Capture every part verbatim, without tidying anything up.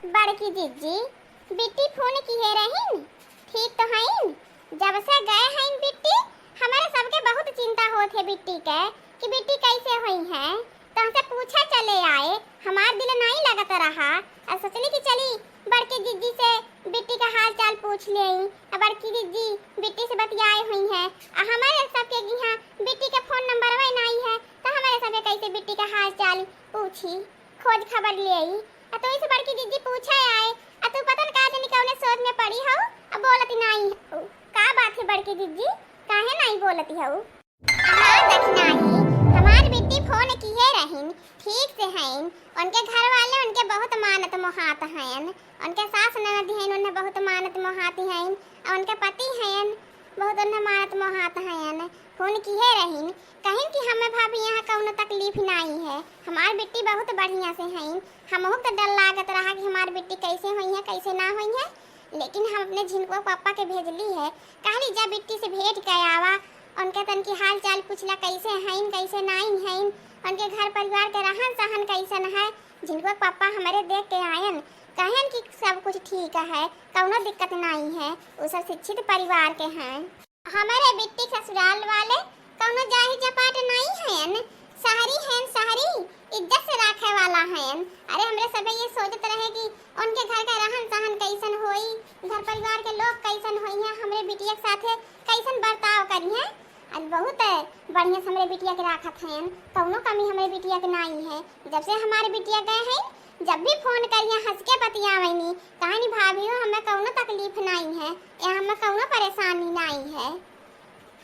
बड़की जिज्जी, बिट्टी फोन किहे रहिन, ठीक तो हइन? जब से गए हइन बिट्टी, हमरे सबके बहुत चिंता होत है बिट्टी के, कि बिट्टी कैसे होइहैं। तो हमसे पूछे चले आए, हमार दिल नाई लगत रहा। अब सोचली कि चली बड़की जिज्जी से बिट्टी का हाल चाल पूछ लेई। अब बड़की जिज्जी बिट्टी से बतियाए होइहैं, आ हमरे सबके यहाँ बिट्टी के फोन नंबरवा नाई है, तो हमरे सबके कैसे बिट्टी का हाल चाल पूछी, खोज खबर लेई? आ तो इसे बड़की जिज्जी पूछे आए, आ तू पता न का जानी कौने सोच में पड़ी हऊ, आ बोलत नाई हऊ। का बात है बड़की जिज्जी, काहे नाई बोलत हऊ? हाँ, दखिनाही, हमार बिट्टी फोन किहे रहिन, ठीक से हइन। उनके घर वाले उनके बहुत मानत मोहात हयन, उनके सास ननद हइन, उन्हें बहुत मानत मोहात हइन, और उनके पति हयन, बहुत उन्हें मानत मोहात हयन। फोन किहे रहिन, कहिन कि हमें भाभी यहाँ कौनो तकलीफ नाई है, हमार बिट्टी बहुत बढ़िया से हइन। हमहू के डर लागत रहा कि हमार बिट्टी कैसे होइहैं, कैसे ना होइहैं, लेकिन हम अपने झिनकुआ पापा के भेजली है, कहली जा बिट्टी से भेंट कर आवा, उनके तनकी हाल चाल पूछला, कैसे हइन, कैसे नाई हइन, उनके घर परिवार के रहन सहन कैसन है। झिनकुआ पापा हमरे देख के आयन, कहन कि सब कुछ ठीक है, कौनो दिक्कत नाई है, उ सब शिक्षित परिवार के हैं। हमरे बिट्टी ससुराल वाले कौनो जाहि जपाट नाई हयन, शहरी हयन, शहरी इज्जत से राखे वाला हयन। अरे, हमरे सबे ये सोचत रहे कि उनके घर का रहन सहन कैसन होई, घर परिवार के लोग कैसन होइहैं, हमरे बिटिया के साथे कैसन बर्ताव करिहैं। आज बहुत बढ़िया से हमरे बिटिया के राखत हयन, कौनो कमी हमरे बिटिया के नाई है। जब से हमारे बिटिया गए हैं, जब भी फोन करिया हंस के बतियावैनी, कहनी भाभी हो, हमें कौनो तकलीफ नाई है, या हमें कौनो परेशानी नाई है।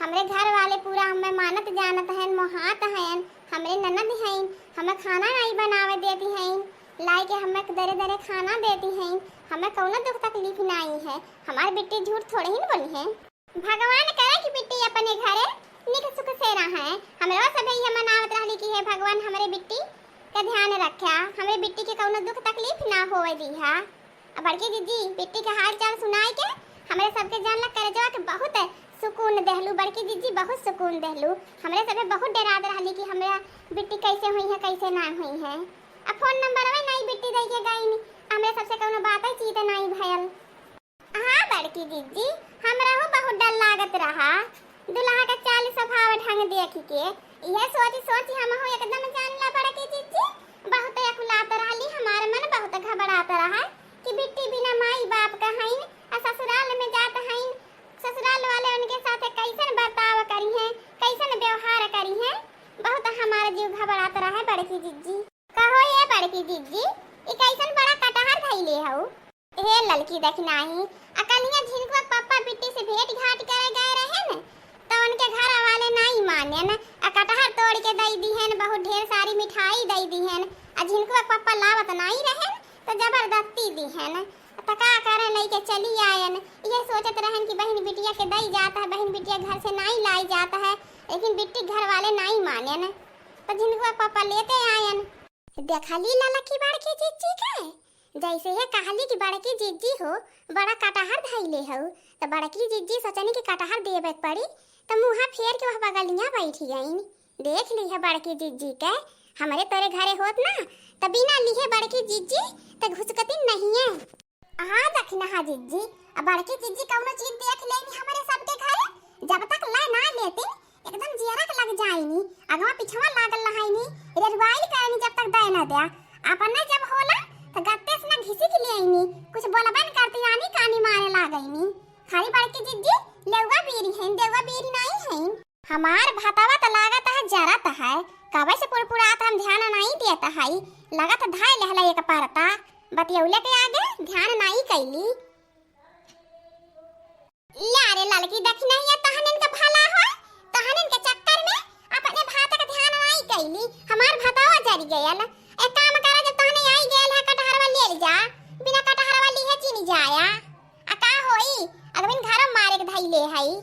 हमरे घर वाले पूरा हमें मानत जानत हयन, मोहात हयन, हमरे ननद हइन, हमें खाना नाई बनावे देती हइन, लाई के हमें दरे दरे खाना देती हइन, हमें कौनो दुख तकलीफ नाई है। हमार बिट्टी झूठ थोड़े ही न बोली है। भगवान करे कि बिट्टी अपने घरे निक सुख से रहे। हमरो सभे ये मनावत रहली कि हे भगवान, हमरे बिट्टी का ध्यान रख्या, हमरे बिट्टी के कौनो दुख तकलीफ ना होवे दीहा। अब बड़की जिज्जी बिट्टी के हाल चाल सुनाए के हमरे सबके जान ला करजवा के बहुत सुकून देहलू। बड़की जिज्जी बहुत सुकून देहलू। हमरे सभे बहुत डरात रहली कि हमरा बिट्टी कैसे होइहैं, कैसे ना होइहैं। अब फोन नंबरवे नाई बिट्टी दे के गईनी, हमरे सबसे कौनो बात चीत नाई भयल। हाँ बड़की जिज्जी, हमरहू बहुत डर लागत रहा, दुल्हा का चाल स्वभाव ढंग देख के। इहे सोच सोच हमहू एकदम जान ला बड़की जिज्जी, बहुत अकुलात रहली, हमार मन बहुत घबरात रहा कि बिट्टी बिना माई बाप का हईन, आ ससुराल में जात हईन, ससुराल वाले उनके साथे कैसन बर्ताव करिहैं, कैसन व्यवहार करिहैं, बहुत हमार जीव घबरात रहा बड़की जिज्जी। कहो ये बड़की जिज्जी, ई कैसन बड़ा कटहर धइले हऊ? हे ललकी दखिनाही, अकलिया झिनकुआ के पप्पा बिट्टी से भेंट घाट करे गए रहेन, त उनके घर वाले नाई मानेन, आ कटहर तोड़ के दई दिहेन, बहुत ढेर सारी मिठाई दई दिहेन, आ झिनकुआ के पप्पा लावत नाई रहेन, त जबरदस्ती दिहेन। त का करें, लइके चली आयन। इहे सोचत रहेन कि बहिन बिटिया के दई जात है, बहिन बिटिया घर से नाई लाई जात है, लेकिन बिट्टी घर वाले नाई मानेन, त झिनकुआ के पप्पा लेते आयन। देखली ललकी बड़की जिज्जी के, जैसे ये कहली कि बड़की जिज्जी हो, बड़ा कटहर धइले हऊ, त बड़की जिज्जी सोचनी कि कटहर देवे के पड़ी, त मुँहा फेर के वह बगलिया बैठ गईन। देख ली है बड़की जिज्जी के, हमरे तोरे घरे होत ना, त बिना लिहे बड़की जिज्जी त घुसकती नहीं है। हाँ दखिनहा जिज्जी, अब बड़की जिज्जी कौनो चीज देख लेनी हमरे सबके घरे, जब तक लै ना लेती एकदम जियरा के लग जाइनी, अगवा पिछवा लागल रहइनी, रेरुआइल करनी जब तक दे न द्या। अपने जब होला त गत्ते से न घिसिक लेइनी, कुछ बोलबे न करती, आनी कानी मारे लागइनी। खाली बड़की जिज्जी लेउआ बीरी हइन, देउआ बीरी नाई हइन। हमार भतवा त लागत है जरत है, कबे से पुड़पुड़ात हम ध्यान नाई देत है, लगत धाय लेहला एक परता, बतियौले के आगे ध्यान नाई कैली। ला रे ललकी दखिनहिया, तहनिन के भला होय, तहनिन के चक्कर में अपने भात के ध्यान नाई कैली, हमार भतवा जरि गयल। एक काम करा, जब तहने आई गयल है कटहरवा ले ली जा, बिना कटहरवा लिहे चिनि जाया। आ का होई, अगविन घरो मारे के धइले हई।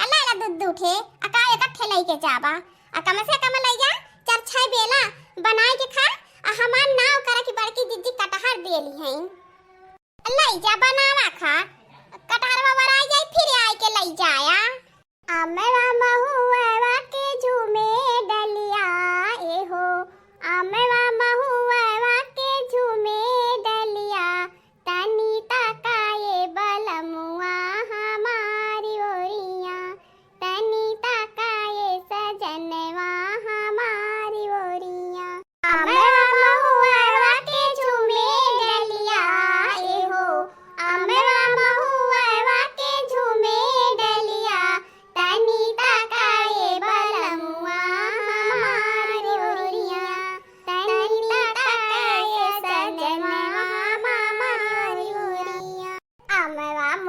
आ ला ला दू दू ठे, आ का एक ठे लइके जाबा, आ कम से कम लइ जा चार छह बेला बनाए के खा, आ हमार नाव करा कि बड़की जिज्जी कटहर देली हई। लई जा बनावा खा, कटहरवा वराई जाई, फिर आए के लई जाया। अमवा महुआ के झूमे डलिया, ए हो, अमवा महुआ के झूमे डलिया,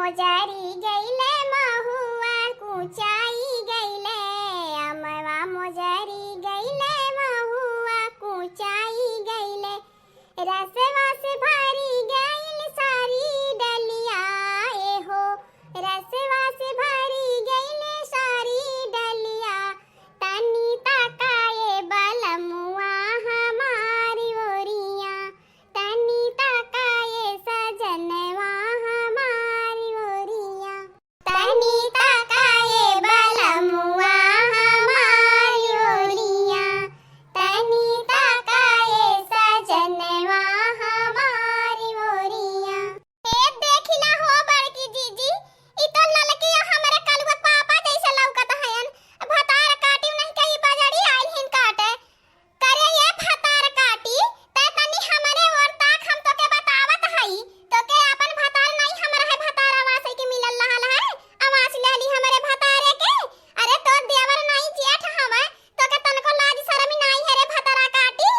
मोजरी गइले महुआ कुचाई गइले, अमवा मोजरी गइले महुआ कुचाई गइले। रसवा से भरी गइल सारी डलिया, ए हो, रसवा से भरी गइल सारी डलिया। तनी तका ए बलमुआ हमारी ओरिया, तनी तका ए सजनवा हमारी ओरिया। तनी तका ए बलमुआ हमारी ओरिया, तनी तका ए सजनवा हमारी ओरिया। ए देखिला हो बड़की जीजी, ई तो ललकी हमरे कलुआ पापा जैसे लौकत हयन। भतार काटी नहीं कहीं बजड़ी आइल हिन काटे। करे ये भतार काटी, तै तनी हमरे ओर ताक, हम तोके बतावत हई। तोके आपन भतार नाई हमरा है भतार आवास है कि मिलल रहल है, आवास लेली हमरे भतारे के। अरे तोर देवर नाई जेठ हवे, तोके तनको लाज शरम नाई है रे भतारा काटी।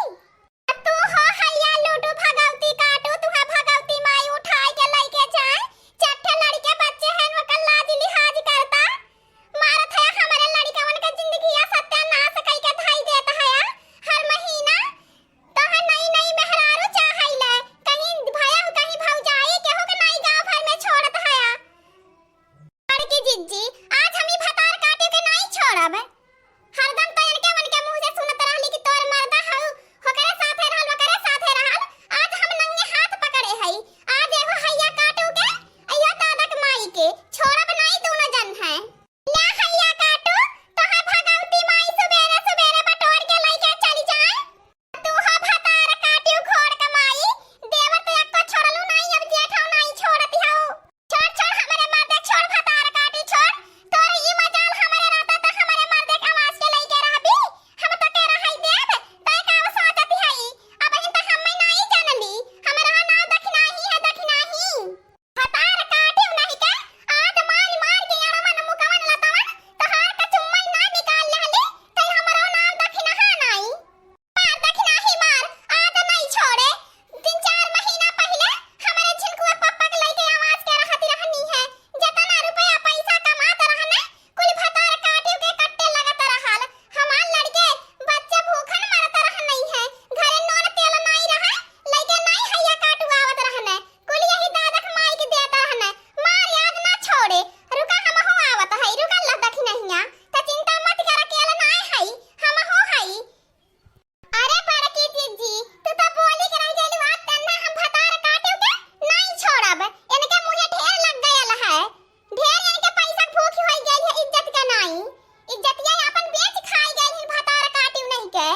तू हो हैया लूडू भगवती काटू, तू है भगवती माई उठाई के लइके जाए। चट्ठे लड़के बच्चे हैं, ओकर लाज लिहाज करता। मारत है हमरे लड़कवन के जिंदगिया सत्यानाश कई के धई देत है हर महीना। तो है नई नई मेहरारू चाहैले, कहीं भया कहीं भौजाई, केहू के नाई गाँव भर में छोड़त है। बड़की जिज्जी, आज हम ई भतार काटे के नाई छोड़ब। हरदम तो इनके मन के मुंह से सुनत रहली कि तोर मर्दा हऊ, होकरे साथे रहल, ओकरे साथे रहल। आज हम नंगे हाथ पकड़े हई। आज एगो हैया काटू के, अयो दादक माई के, छोड़ब नाई दोनों जन है। ला हैया काटू, तोहे भगवती माई सुबेरे सुबेरे बटोर के लइके चली जाए। तू हो भतार काटियो घोड़ कमाई, देवर तो एको छोड़लू नाई, अब जेठो नाई छोड़ती हो। छोड़, छोड़, हमरे मर्दे छोड़, भतार काटी छोड़। तोर ई मजाल हमरे रहता त हमरे मर्दे के आवाज के लइके रहबी। हम तो के रहई देब, तै का सोचती हई? अब हिन त हम्मे नाई जानली, हमरा नाव दखिनाही है, दखिनाही। भतार काटियो नहीं के, आज मार मार के अड़मन मुकवन लतवन, तोहार कचुम्मन ना निकाल लेहली, तै हमरो नाव दखिनहा नाई। मार दखिनाही मार, आज नाई छोड़े। तीन चार महीना पहिले हमरे झिनकुआ पप्पा के लइके आवाज के रहत रहनी है। जतना रुपया पैसा कमात रहने, कुल भतार काटियो के कट्टे लगत रहल। हमार लड़के बच्चे भूखन मरत रहनी है। घरे नून तेल नाई रहे, लइके नाई हैया काटू आवत रहने। कुल यही दादक माई के देत रहने। मार आज ना छोड़े। रुका हमहू आवत है, रुका ला दखिनहिया। त चिंता मत कर, अकेला नाई हई, हमहू हई। अरे बड़की जिज्जी, तू तो बोली के रह गइलू, आज तन्ना हम भतार काटियो के नाई छोड़ब। इनके मुँहे ढेर लग गयल है, ढेर इनके पैसा के भूख होई गइल है, इज्जत के नाई, इज्जतिया आपन बेच खाई गइल है भतार काटियो नहीं के।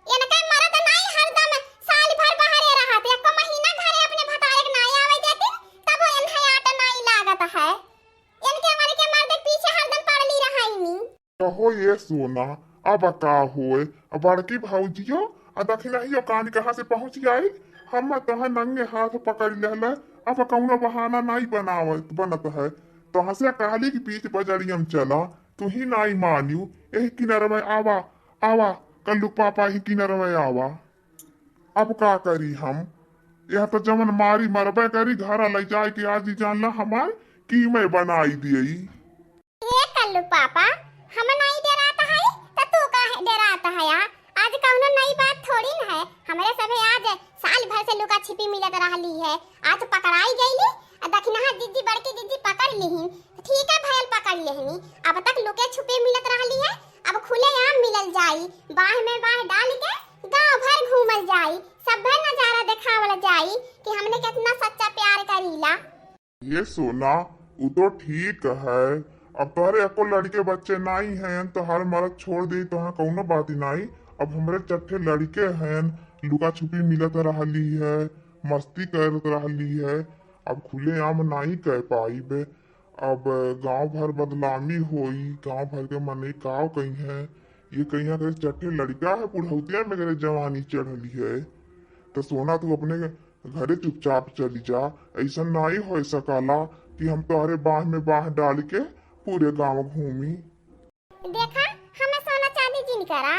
इनके मरद नाई हरदम साल भर बाहरे रहत, एको महीना घरे अपने भतारे के नाई आवे देती, तबो इन्हें आटा नाई लागत है। इनके मर के मर्द के पीछे हरदम पड़ली रहइनी। कहो ये सोना, अब का होए? अब बड़की भौजियो आ दखिनहियो कान कहाँ से पहुँच आई? हम तोहे नंगे हाथ पकड़ लेहले, अब कौनो बहाना नाई बनावत बनत है। तोहसे कहली कि बीच बजरियम चला, तू ही नाई मानियो। यही किनारे में आवा, आवा, कल्लू पापा ही किनारे में आवा। अब का करी हम? यह तो जवन मारी मरबे करी, घरा ले जाए के आज ही जान ला हमार कीमे बनाई दियई। ए कल्लू पापा, हम नाई डेरात हई, त तू काहे डेरात हया? आज कौनो नई बात थोड़ी न है। हमरे सभे आज साल भर से लुका छिपी मिलत रहली है, आज पकड़ाई गईली। आ दखिनहा जिज्जी, बड़की जिज्जी पकड़ लिहिन, ठीक है भयल पकड़ लेहनी। अब तक लुके छुपे मिलत रहली है, अब खुलेआम मिलल जाई, बाह में बाह डाल के गाँव भर घूमल जाई, सभे नजारा देखावल जाई कि हमने कितना सच्चा प्यार करीला। ये सोना, उ तो ठीक है, अब तोहरे एको लड़के बच्चे नाई हैं, तोहर मरद छोड़ दे, तोहाँ कौनो बात नाई। अब हमरे चट्ठे लड़के हैं, लुका छुपी मिलत रहली है, मस्ती करत रहली है, अब खुलेआम नाई कह पाइबे। अब गांव भर बदनामी होई, गांव भर के मनई का कहिहैं, ये कहिहैं कि चट्ठे लड़का है, बुढ़ौतिया में करे जवानी चढ़ली है। तो सोना, तू अपने घरे चुपचाप चली जा, ऐसा नाई हो सकाला कि हम तोहरे बाह में बाह डाल के पूरे गांव घूमी। देखा, हमें सोना चांदी जिन करा,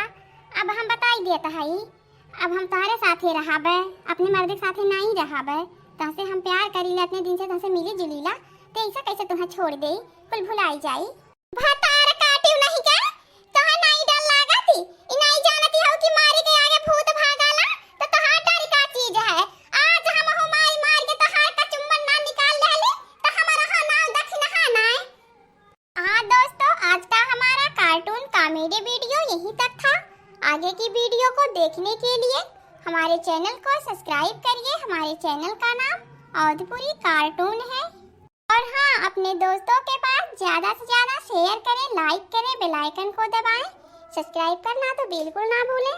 अब हम बताई देत हई, अब हम तोहरे साथे रहाबे, अपने मर्द के साथे नाई रहाबे। तहसे हम प्यार करीला, इतने दिन से तहसे मिली जुलीला, ते ऐसा कैसे तुहा छोड़ दे, कुल भुलाई जाई। भतार काटिउ नहीं का? तोहा नाई डर लागत? ई नाई जानती हो कि मारी के आगे भूत भागाला? तो तोहार डर का चीज है? आज हम हो मारी मार के तोहार कचुम्बन ना निकाल लेली, तो हमारा हा नाम दक्षिणहा नाय। हाँ दोस्तों, आज का हमारा cartoon comedy video यहीं तक था। आगे की video को देखने के लिए हमारे channel को subscribe करिए। हमारे channel का नाम अवधपुरी cartoon है। और हाँ, अपने दोस्तों के पास ज्यादा से ज्यादा share करें, like करें, bell icon को दबाएं। Subscribe करना तो बिल्कुल ना भूलें।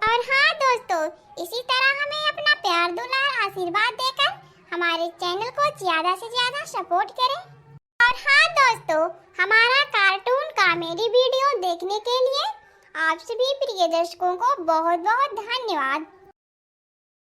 और हाँ दोस्तों, इसी तरह हमें अपना प्यार, दुलार, आशीर्वाद देकर हमारे channel को ज्यादा से ज्यादा support करें। और हाँ दोस्तों, हमारा cartoon comedy video देखने के लिए आप सभी प्रिय दर्शकों को बहुत बहुत धन्यवाद।